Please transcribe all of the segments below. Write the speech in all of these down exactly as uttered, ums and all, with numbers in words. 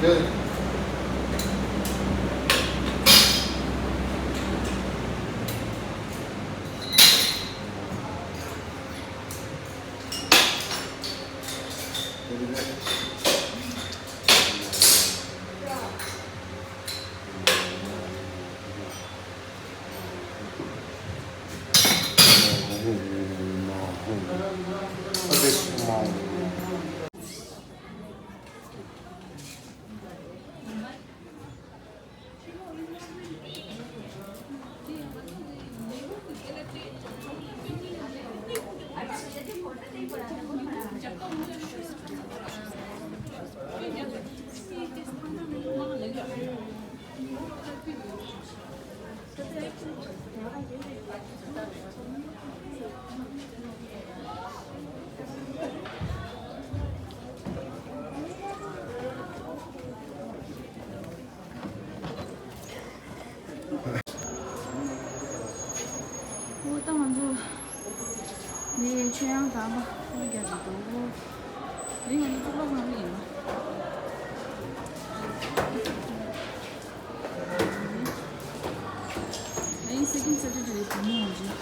འོ་ད་ང་ཚོ་ནས་ཆོས་དབྱངས་དམ་པ་ཁོ་ར་རྒྱག་གི་འདུག་དེ་ང་ཚོ་གཙུག་ལག་ཁང་ཡིན་ན། ཨ་ཡིན་second Saturday་རེད་དེ་ནས་ཡང་རེད།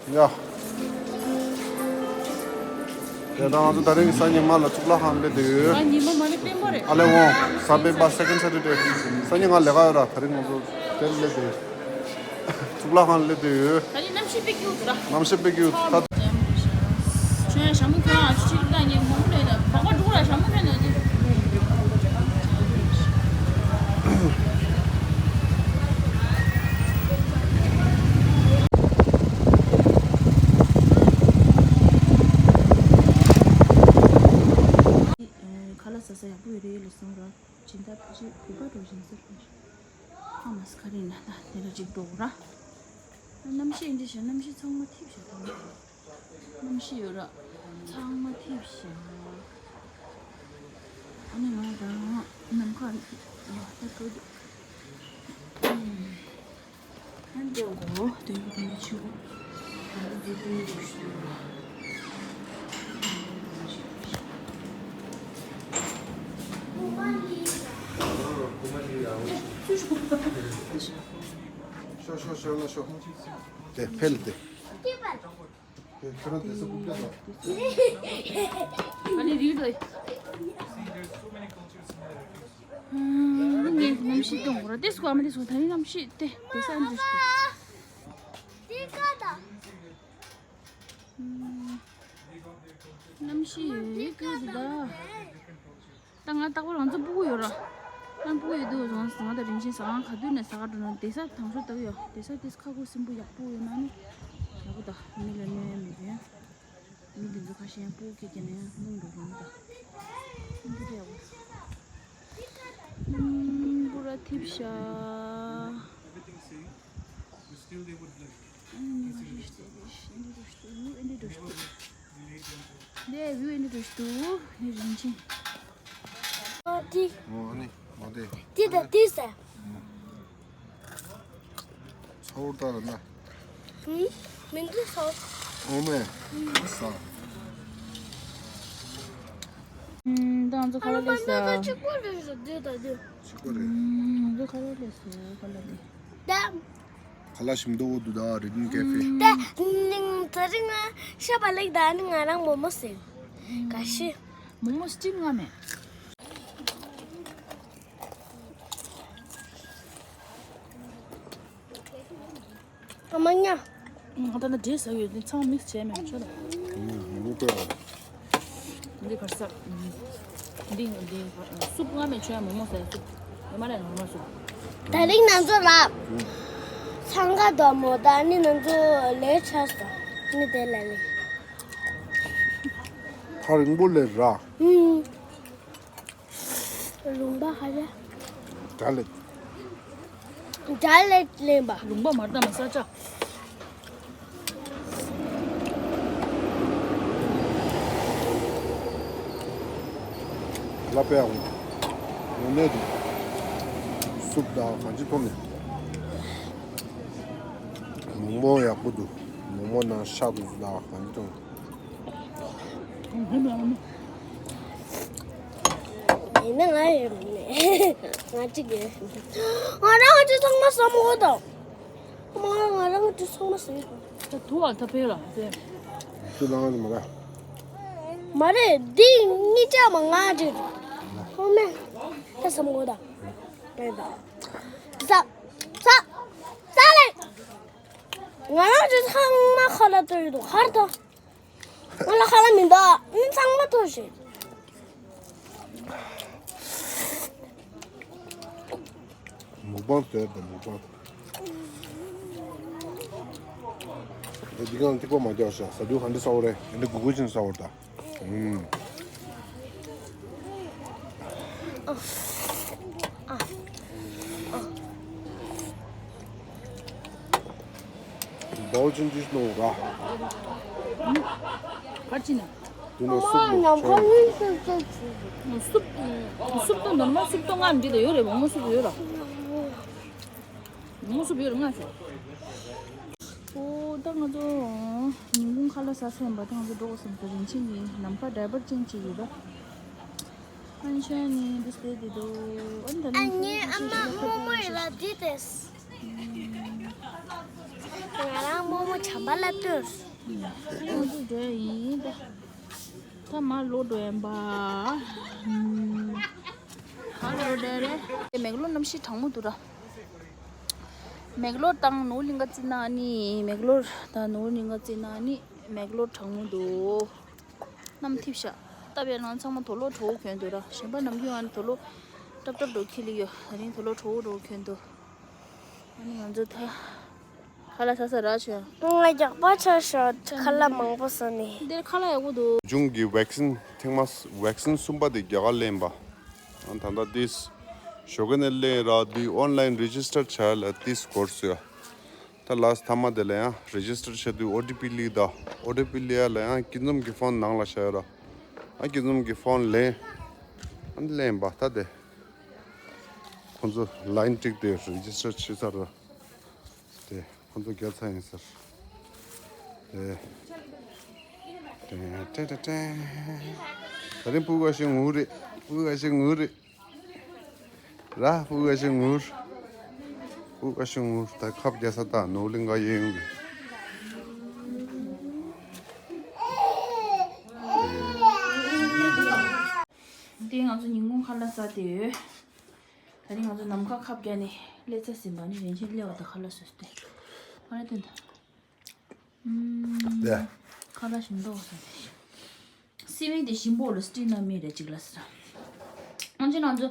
ཡ། དེ་དང་ང་ཚོ་དེ་རིང་གི་སང་ཉིན་མ་ལ་གཙུག་ལག་ཁང་སླེབས་བསྡད་ཡོད། ང་ཉི་མ་མ་ནི་སྤེན་པ་རེད། ཨ་ལེ་འོང་། གཟའ་སྤེན་པ་second Saturday། སང་ཉིན་ང་ལས་ཀ་ཡོད་ར། དེ་རིང་ང་ཚོ་དེར་སླེབས་བསྡད་ཡོད། གཙུག་ལག་ཁང་སླེབས་བསྡད་ཡོད། ད་ནི་གནམ་གཤིས་དཔེ་སྐྱིད་འདུག་ར། གནམ་གཤིས་དཔེ་སྐྱིད་འདུག་ད། ཁྱོད་ཞྭ་མོ་ཁྱོད་ཨ་ཅིག་ད་ཉིན་མང་པོ་ལས་ད་བག་པ་འགྲོ་ར་ཞྭ་མོ་ཁྱོད་ན་ནི། ཁ་ལག་ཟ་ས་ཡག་པོ་ཡོད་རེད་ལ་སོང་ར། སྦྱིན་བདག་ཕལ་ཆེར་བོད་པ་འགྲོ་བཞིན་ཟེར་གྱི་རེད། ཨ་མ་སི་ཁ་རེད་ན་ད་དེ་འདྲ་ཅིག་འགྲོ་ར། གནམ་གཤིས་འདི་བཞིན་གནམ་གཤིས་ཚང་མ་འཐིབས་ཤག་ད་ནི། གནམ་གཤིས་ཡོད་ར། ཚང་མ་འཐིབས་ཤག་ཨ་ནི་ང་རང་ནམ་མཁའ་ཡག་ད་འགྲོ་འདུག་ཨ་འདི་འོ་དོན་གྱི་དོན་གྱི་ཆུ་བོ། ཨ་ནི་འདི་དོན་གྱི་ཆུ་བོ། ཤོ་ཤོ་ཤོ་ན་ཤོ། དེ་ཕེལ་དེ། དེ་ཁྱོད་རང་དེ་ཚོ་ཀུ་ཀྱ་དང་། ཨ་ནི་རིགས་དོ། ཨ་ནི་གནམ་གཤིས་གཏོང་དགོས་ར། དེ་སུ་ཨ་མ་དེ་སུ་ད་ནི་གནམ་གཤིས་དེ་དེ་ས་འདྲི་ཞིག་གནམ་གཤིས་ཡོད་ཀྱི་འདུག་ད། ད་ང་རྟག་པར་ང་ཚོ་སྤུ་གུ་ཡོད་ར། ང་སྤུ་གུ་ཡོད་དུས་ང་ང་དང་རིན་ཆེན་ཟ་ཁང་ག་དུས་ནས་ཟ་ག་འགྲོ་ན་བསྡད་ས་དང་ཤོས་ལྟ་གི་ཡོད། བསྡད་ས་དེ་ཁ་ཁུ་སིམ་པོ་ཡག་པོ་ཡོད་ན་ནི་ཡག་པོ་ད། མི་ལ་གནོད་ཡ་མེད་པས། མི་འདི་ཚོ་ཁ་ཤས་སྤུ་གུ་སྐྱེས་ཀྱི་ནས་སྣུམ་འགྲོ་རུང་ད། སྤུ་གུ་ཡག་པོ། སྣུམ་པོ་ར་ཐིབས་ཤག་ཨོ་ཏི། ཨོ་ཨ་ནི་ཨོ་ཏི། ཏི་ད་ཏི་ས། ཚ་བོར་ལྟ་ལ་ན། ཧུམ། མི་འདུག་ས། ཨོ་མེ། ས། ཨུམ། ད་ང་ཚོ་ཁ་ལག་སླེབས་ས། ཨ་ལ་པ་ན་ད་གཅིག་པོ་རེད་ཟེར་འདི་ད་འདི། གཅིག་པོ་རེད། ཨུམ། ང་ཚོ་ཁ་ལག་སླེབས་ས་ཁ་ལག་འདི། ད། ཁ་ལག་ཞིམ་མདོག་པོ་འདུག་ད་རི་ལིན་ཀེ་ཧྥེ། ད་ནིང་དེ་རིང་ང་ཤ་བ་ལེགས་ད་ནི་ང་རང་མོ་མོ་ཟེར། ག་ཤི། མོ་མོ་སི་ཊིམ་ང་མེད། ཨ་མ་ཉ། ང་ད་ནི་འབྲས་ཟ་ཡོད་ནི་ཚང་མིག་སི་བྱས་མེད་ཆོད་ལ། ཨུམ། མོ་ཏོ། འདི་གར་ས། འདི་འདི་སུབ་ང་མེད་ཆོད་ཡ་མོག་མོག་ཟ་ཡ་སུབ། ཡོད་མ་རེད་མོག་མོག་སུབ། ད་རིང་ང་ཚོ་ལ། འཚང་ཁ་དང་མོ་ད་ནི་ང་ཚོ་ལས་ཆགས་སོང་། ནི་དེ་ལ་ལས། ཐག་རིང་པོ་ལས་ར། ཨུམ། ལུང་པ་ཧ་ལས། དགྲ་ལས། དགྲ་ལས་ལེན་པ། ལུང་པ་མར་ད་མ་ས་ཆ། ལ་པའི་ཨང་། ནོ་ནས་འདུག་སུབ་དང་གང་ཅི་ཐོན་ནས། མོག་མོག་ཡག་པོ་འདུག་མོག་མོག་ནང་ཤ་འདུག་དང་གང་ཅི་ཐོན། ཡིན་ན་ང་ཡོད་མེད། ང་གཅིག་ཡོད། ང་རང་གཅིག་ཚང་མ་བསམ་གོ་དང་། མ་ང་རང་གཅིག་ཚང་མ་ཟིན། ད་དུ་བ་ད་ཕེ་ལ་ཟེར། དུ་ལང་ང་མ་ར། མ་རེད། འདི་གཉིས་ཆ་མ་ང་རེད། ཁོང་མེད། ད་བསམ་གོ་དང་། རེད་ད། ས། ས། ས་ལེ། ང་རང་གཅིག་ཚང་མ་ཁ་ལ་ལྟོས་ཡོད་དོ་ཧར་ད། ང་ལ་ཁ་ལ་མི་འདུག་ཨུ་ཚང་མ་ཐོར་ཞིག་མུག་པང་ཟེར་དང་མུག་པང་། འདི་གང་ཐིག་པ་མ་རྒྱག་ཤག་ཟ་དུས་ག་འདྲ་ཟ་བ་རེད། འདི་འདྲ་གུ་གུ་ཅན་ཟ་བར་ད། ཨུམ། བའོ་ཅིན་ཅིས་ནོ་ར། ག་ཅི་ན། དུ་ནོ་སུབ་ནོ་ཉམས་ཁ་ཆོ། ཡིན་སུབ་སུབ་སུབ། སུབ་སུབ་ཏོ་ནོར་མ་སུབ་ཏོ་ང་འདི་ད་ཡོད་རེད། མོག་མོག་སུབ་ཡོད་ར། མོག་མོག་སུབ་ཡོད་ར་ང་ཤོ། ཨོ་ད་ང་ཚོ་ཉིན་གུང་ཁ་ལག་ཟ་ཚར་ཡིན་པ། ད་ང་ཚོ་འགྲོ་དགོས་བསམ་སོང་། རིན་ཆེན་གྱི་ནམ་མཁའ་ཌའི་པར་ཅན་ཅིག་ཡོད་ར། ཨན་ཆན་ནི་འདི་སྟེ་འདི་དོ། ཨན་ད་ཨ་ནི་ཨ་མ་རྨོ་མོ་ཡི་ལ་འདི་ཏེས། ང་རང་རྨོ་མོ་བྱམས་པ་ལ་ལྟོས། ཨན་འདི་འདྲ་ཡིན་ད། ད་མ་ལོ་འགྲོ་ཡན་པ། ཨམ། མ་ལོ་འགྲོ་རེད། མེག་ལོར་གནམ་གཤིས་གྲང་མོ་འདུག་ར། མེག་ལོར་དང་ནོར་གླིང་ག་བརྩིས་ན་ནི། མེག་ལོར་དང་ནོར་གླིང་ག་བརྩིས་ན་ནི་མེག་ལོར་གྲང་མོ་འདུག་གནམ་འཐིབས་ཤག་སྟབས་ཡག་ནང་ཚང་མ་དུག་ལོག་དྲོ་པོ་གྱོན་འདུག་ར། གཞན་པ་ནམ་རྒྱུན་ཨ་ནི་དུག་ལོག་ཏབ་ཏབ་འདྲ་པོ་འཁྱེར་ལེ་ཡོད། ད་རིང་དུག་ལོག་དྲོ་པོ་འདྲ་པོ་གྱོན་འདུག་ཨ་ནི་ང་ཚོ་ད་ཁ་ལག་ཟ་ས་རག་བྱུང་། ང་རྒྱགས་པ་ཆགས་ཤག་ཁ་ལག་མང་པོ་ཟ་ནས། འདིར་ཁ་ལག་ཡག་པོ་འདུག་གཞུང་གི་ཝེག་སིན་ཐེངས་མ་ཝེག་སིན་གསུམ་པ་དེ་རྒྱ་གར་ལེན་པ། ཨ་ད་ལྟ་ཏིས་ཞོགས་ཀ་ནས་ལེན་ར། འདི་ཨོན་ལན་རི་ཇི་སི་ཊར་བྱ་ལ་ཏིས་འགོར་སོང་ཡ། ད་ལཱས་མཐའ་མ་དེ་ལ་ཡང་རི་ཇི་སི་ཊར་བྱ་དུས་ཨོ་ཊི་པི་སླེབས་ད། ཨོ་ཊི་པི་སླེབས་ཡ་ལ་ཡང་སྐྱིད་འཛོམས་ཀྱི་ཕོན་ནང་ལ་བཞག་ཡོད་ར། ཨ་སྐྱིད་འཛོམས་ཀྱི་ཕོན་ལེན། ཨ་ནི་ལེན་པ་ད་དེ། ཁོང་ཚོ་ལའིན་བསྒྲིགས་ཏེ་རི་ཇི་སི་ཊར་བྱས་ཚར་ར། དེ་ཁོང་ཚོ་རྒྱག་ཚར་ཡིན་ཟེར། དེ། ཏྲེ་ཏྲེ་ཏྲེ། ད་རིང་སྤུ་ག་ཞིག་ངུ་རེད། སྤུ་ག་ཞིག་ངུ་རེད། ར་སྤུ་ག་ཞིག་ངུར། སྤུ་ག་ཞིག་ངུར། ད་ཁབ་རྒྱག་ས་ད་ནོར་གླིང་ག་ཡིན་ཡོང་གི། དེ་ང་ཚོ་ཉིན་གུང་ཁ་ལག་ཟ་དེ་ཡོད། ད་རིང་ང་ཚོ་ནམ་མཁའ་ཁབ་རྒྱག་ནས་སླེབས་ཚར་ཟིན་པ་ནི། རིན་ཆེན་སླེབས་པ་དང་ཁ་ལག་ཟ་སྟེ། ཨ་རེ་དོན་དང་། ལ། ཁ་ལག་ཞིམ་མདོག་ཟ་སྟེ། སི་ཝིང་དེ་ཞིམ་པོ་ལ་སི་ཊིམ་ན་མི་རེ་གཅིག་ལ་ཟ། ཨང་ཅི་ན་ང་ཚོ་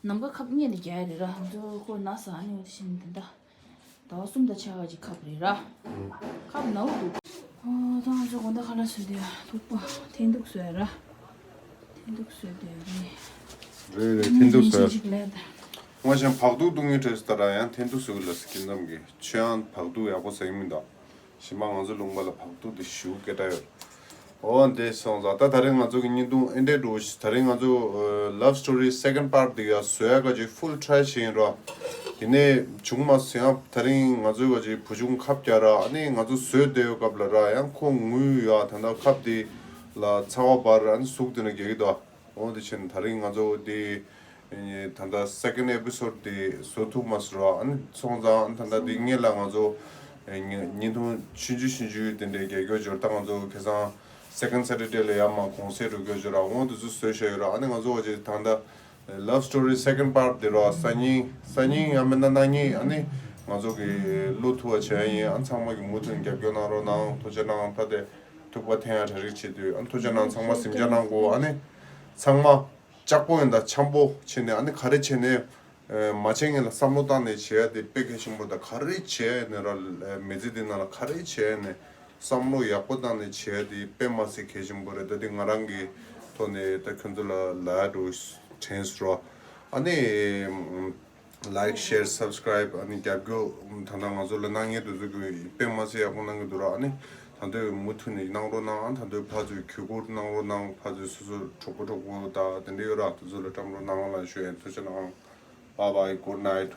ནམ་མཁའ་ཁབ་གཉིས་དེ་རྒྱག་ཡ་རེད་ར། ང་ཚོ་ཁོ་ན་ཟ་ནི་འོ་དེ་ཞིམ་དེ་འདྲ། ཟླ་བ་གསུམ་དང་ཕྱེད་ཀ་གི་ཁབ་རེད་ར། ཁབ་ནའུ་འདུག་ཨོ་ད་ང་ཚོ་དགོང་དག་ཁ་ལག་ཟོས་དེ་ཐུག་པ་འཐེན་ཐུག་ཟོས་ར། འཐེན་ཐུག་ཟོས་དེ་རེད། རེད་རེད། འཐེན་ཐུག་ཟོས། ཅིག་ལས་ད། ང་གཞན་བག་ཐུག་བཏུང་ཡོད་དྲན་སོང་། ད་ར་ཡང་འཐེན་ཐུག་ཟོས་ལ་སི་ཀིན་ཙམ་གི་ཆོས་ཡང་བག་ཐུག་ཡག་པོ་ཟ་ཡི་མི་འདུག་གཞན་པ་ང་ཚོ་ལུང་པ་ལ་བག་ཐུག་དེ་ཞེ་པོ་སྐད་གྲགས་ཡོད། འོ་འདི་སོང་ཙང་ད་ད་རིང་ང་ཚོ་གི་བརྙན་ཐུང་ཨེ་འདྲས་འགྲོ་ཞིག་ད་རིང་ང་ཚོ་ལབ་སི་ཊོ་རི་སེ་ཀེན་ཌི་པཱར་ཊི་འདི་ཡ་བཟོ་ཡ་ག་ཅིག་ཕུལ་ཊི་རའི་ཡིན་རོགས། དེ་ནས་བྱུང་མ་སོང་ཡང་ད་རིང་ང་ཚོའི་ག་ཅིག་བུ་ཆུང་ཁབ་རྒྱག་ར། ཨ་ནི་ང་ཚོ་བཟོས་བསྡད་ཡོད་སྐབས་ལ་ར་ཡང་ཁོ་ངུས་ཡ། ད་ལྟ་ཁབ་དེ་ལ་ཚ་བ་འབར་ར། ཨ་ནི་ཟུག་དེ་ན་རྒྱག་གི་འདུག་འོ་དེ་ཕྱིན་ད་རིང་ང་ཚོ་དེ་ད་ལྟ་སེ་ཀེན་ཌི་ཨེ་པི་སོ་ཌི་དེ་བཟོ་ཐུབ་མ་སོང་ར། ཨ་ནི་སོང་ཙང་ད་ལྟ་དེ་སྔོན་ལ་ང་ཚོ་བརྙན་ཐུང་ཆུང་ཆུང་ཆུང་ཆུང་དེ་འདྲའི་རྒྱག་རྒྱུ་འབྱོར། ད་ང་ཚོ་ཁ་སང་སེ་ཀེན་ཌི་སེ་ཊར་ཌེ་ལ་ཡར་མར་གུང་སེང་འགྲོ་རྒྱུ་འབྱོར་ར། འོ་དེ་ཚོ་བཟོས་བཞག་ཡོད་ར། ཨ་ནི་ང་ཚོ་འོ་ཅེ་ད་ལྟ་ལབ་སི་ཊོ་རི་སེ་ཀེན་ཌི་པཱར་ཊི་དེ་ར་སང་ཉིན་སང་ཉིན་ཡང་མིན་ན་གནངས་ཉིན་ཨ་ནི་ང་ཚོ་གི་བླུག་ཐུབ་པ་བྱས་ཡིན། ཨ་ཚང་མ་གི་མུ་མཐུད་རྒྱབ་སྐྱོར་གནང་རོགས་གནང་། ཐུགས་རྗེ་གནང་། ད་དེ་ཐུག་པ་འཐེན་ཡ་གྲ་སྒྲིག་བྱེད་དུས་ཨ་ཐུགས་རྗེ་གནང་། ཚང་མ་གཟིམ་འཇག་གནང་དགོས། ཨ་ནི་ཚང་མ་ལྕགས་པོ་ཡིན་ད་འཆམ་པོ་བྱས་ནས་ཨ་ནི་ག་རེ་བྱས་ནས་མ་བྱས་ངེས་ལ་བསམ་བློ་བཏང་ནས་བྱས་ཡ་དེ་དཔེ་གལ་ཆེན་པོ། ད་ག་རེ་བྱས་ནས་ར་མི་ཚེ་འདི་ནང་ལ་ག་རེ་བྱས་ནས་བསམ་བློ་ཡག་པོ་བཏང་ནས་བྱས་ཡ་དེ་དཔེ་མ་སྲིད་གལ་ཆེན་པོ་རེད། ད་དེ་ང་རང་གི་ཐོག་ནས་ད་ཁྱོད་ཚོ་ལ་ལབ་ཡ་འགྲོ་དྲན་སོང་ར། ཨ་ནི། ལའིཀ་ཤེར་སབ་སི་ཀ་རའིབ་ཨ་ནི་རྒྱབ་སྐྱོར་ད་ལྟ་ང་ཚོ་ལ་གནང་མཁན་དེ་ཚོ་གི་དཔེ་མ་སྲིད་ཡག་པོ་གནང་གི་འདུག་ར། ཨ་ནི་ད་ ད་དུང་མུ་མཐུད་ནས་གནང་རོགས་གནང་། ད་དུང་ཕར་ཚུར་གུས་བཀུར་གནང་རོགས་གནང་། ཕར་ཚུར་སོ་སོ་གྲོགས་པོ་གྲོགས་པོ་དང་དེ་འདྲ་ཡོད་ར། དེ་ཚོ་ལ་བཀྲམ་རོགས་གནང་ལ་ཞུ་ཡ་ཡིན། ཐུགས་རྗེ་གནང་། Bye bye, good night.